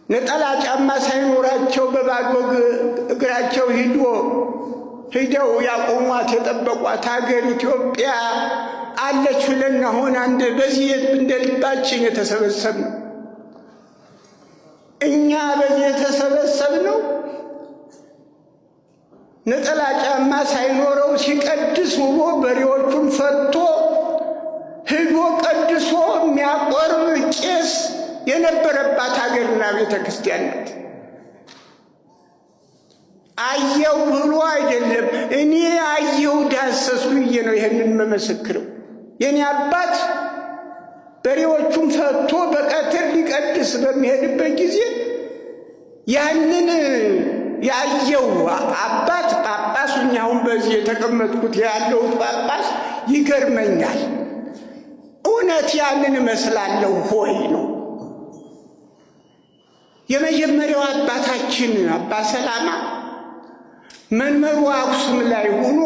ነጠላ ጫማ ሳይኖራቸው በባዶ እግራቸው ሂደው ያቆሟት የጠበቋት ሀገር ኢትዮጵያ አለች ብለን አሁን አንድ በዚህ እንደ ልባችን የተሰበሰብነው፣ እኛ በዚህ የተሰበሰብነው ነጠላ ጫማ ሳይኖረው ሲቀድስ ውሎ በሬዎቹን ፈቶ ሂዶ ቀድሶ የሚያቆርብ ቄስ የነበረባት ሀገርና ቤተ ክርስቲያን ናት። አየው ብሎ አይደለም፣ እኔ አየው ዳሰሱ ብዬ ነው ይህንን መመሰክረው። የኔ አባት በሬዎቹን ፈቶ በቀትር ሊቀድስ በሚሄድበት ጊዜ ያንን ያየው አባት ጳጳሱ፣ አሁን በዚህ የተቀመጥኩት ያለሁት ጳጳስ ይገርመኛል። እውነት ያንን እመስላለሁ ሆይ ነው። የመጀመሪያው አባታችን አባ ሰላማ መንበሩ አክሱም ላይ ሆኖ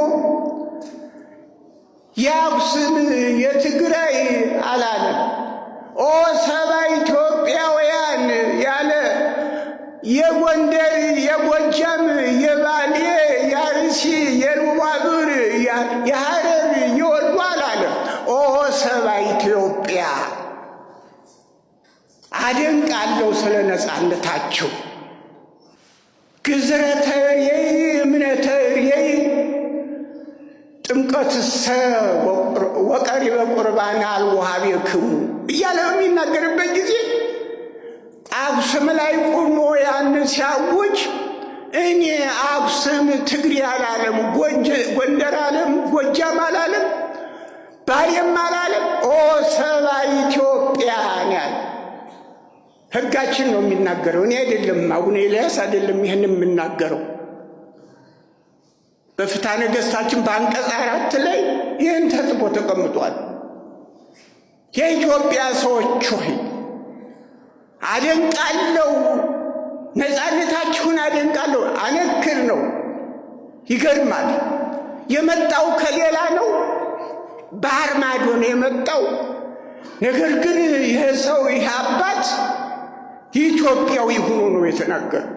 የአክሱም የትግራይ አላለም። ኦ ሰባ ኢትዮጵያውያን ያለ የጎንደር፣ የጎጃም፣ የባሌ፣ የአርሲ፣ የሉባቡር፣ የሐረር፣ የወሎ አላለም። ኦ ሰባ ኢትዮጵያ አደንቃለሁ ስለ ነፃነታቸው። ግዝረተ ርእይ እምነተ ርእይ ጥምቀትሰ ወቀሪበ ቁርባን አልወሃቤክሙ እያለ በሚናገርበት ጊዜ አክሱም ላይ ቆሞ ያንን ሲያውጅ እኔ አክሱም ትግሬ አላለም፣ ጎንደር አለም፣ ጎጃም አላለም፣ ባሌም አላለም። ኦ ሰባ ኢትዮጵያ ያለ ሕጋችን ነው የሚናገረው። እኔ አይደለም፣ አቡነ ኤልያስ አይደለም ይህን የምናገረው። በፍትሐ ነገሥታችን በአንቀጽ 4 ላይ ይህን ተጽፎ ተቀምጧል። የኢትዮጵያ ሰዎች ሆይ አደንቃለሁ፣ ነፃነታችሁን አደንቃለሁ። አነክር ነው። ይገርማል። የመጣው ከሌላ ነው፣ ባህር ማዶ ነው የመጣው። ነገር ግን ይህ ሰው ይህ አባት ኢትዮጵያዊ ሆኖ ነው የተናገረው።